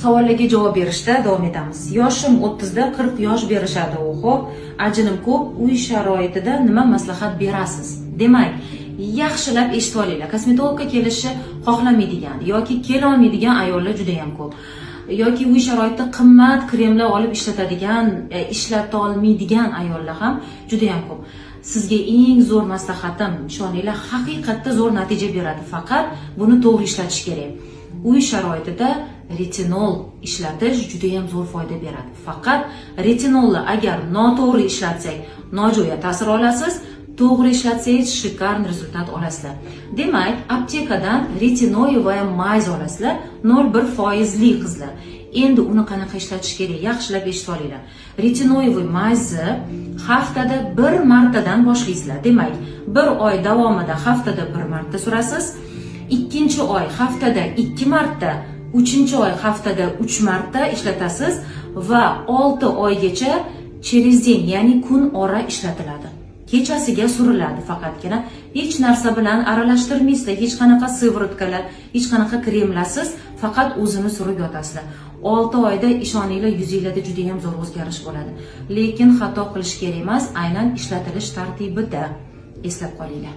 Savollarga javob berishda davom etamiz. Yoshim 30 da, 40 yosh berishadi. Oho, ajinim ko'p, uy sharoitida nima maslahat berasiz? Demak, yaxshilab eshitib olinglar. Kosmetologga kelishni xohlamaydigan yoki kelolmaydigan ayollar juda ham ko'p. Yoki uy sharoitida qimmat kremlar olib ishlatadigan, ishlata olmaydigan ayollar ham juda ham ko'p. Sizga eng zo'r maslahatim, ishoninglar, haqiqatda zo'r natija beradi. Faqat buni to'g'ri ishlatish kerak. Uy sharoitida retinol ishlatish juda ham zo'r foyda beradi. Faqat retinolni agar noto'g'ri ishlatsak, nojo'ya ta'sir olasiz, to'g'ri ishlatsangiz, шикарный результат olasizlar. Demak, aptekadan ретиноевая мазь olasizlar, 0,1 foizli, qizlar. Endi uni qanaqa ishlatish kerak, yaxshilab eshitib olinglar. Ретиноевый мазь ni haftada bir martadan boshlaysizlar. Demak, bir oy davomida haftada bir marta surasiz. Ikkinchi oy haftada ikki marta, uchinchi oy haftada uch marta ishlatasiz va 6 oygacha через день, ya'ni kun ora ishlatiladi. Kechasiga suriladi faqatgina. Hech narsa bilan aralashtirmaysizlar, hech qanaqa сыворотка lar, hech qanaqa kremlarsiz, faqat o'zini surib yotasizlar. 6 oyda, ishoninglar, yuzinglarda juda ham zo'r o'zgarish bo'ladi. Lekin xato qilish kerak emas, aynan ishlatilish tartibida, eslab qolinglar.